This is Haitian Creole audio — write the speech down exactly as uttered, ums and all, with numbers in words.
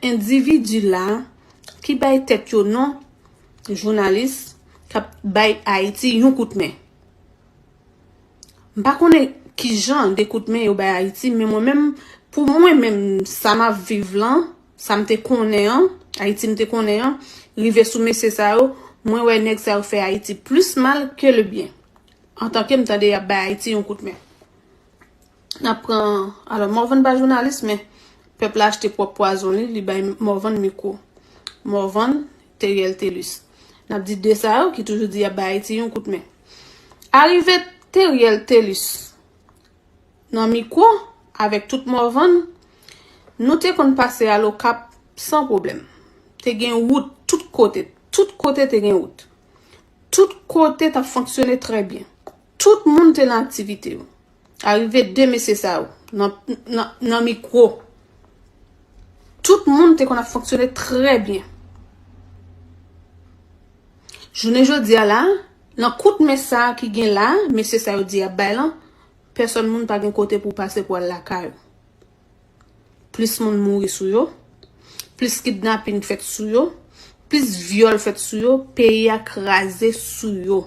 Endividi la ki bay tèt yo non jounalis k ap bay Ayiti yon kout men. M pa konnen ki jan de kout men yo bay Ayiti, men mwen menm, pou mwen menm, sa m ap viv lan, sa m te konnen an, Ayiti m te konnen an, rive sou mesye sa yo, mwen wè nèg sa yo fè Ayiti plis mal ke le byen. Antanke m tande y ap bay Ayiti yon kout men. N ap pran, alò, Morvan pa jounalis, men pèp la achte pwòp pwazon li, li bay Morvan mikwo. Morvan, Teriel Telus. N ap di de sa yo ki toujou di y ap bay Ayiti yon kout men. Arive Teriel Telus nan mikwo avèk tout Morvan, nou te konn pase al Okap san pwoblèm. Te gen wout tout kote. Tout kote te gen wout. Tout kote t ap fonksyone trè byen. Tout moun te nan aktivite yo. Arive de mesye sa yo nan, nan, nan mikwo. Tout moun te konn ap fonksyone trè byen. Jounen jodi a la, nan kout men sa ki gen la, mesye sa yo di y ap bay lan, pèsòn moun pa gen kote pou pase pou al lakay ou. Plis moun mouri sou yo, plis kidnapin fèt sou yo, plis vyòl fèt sou yo, peyi a kraze sou yo.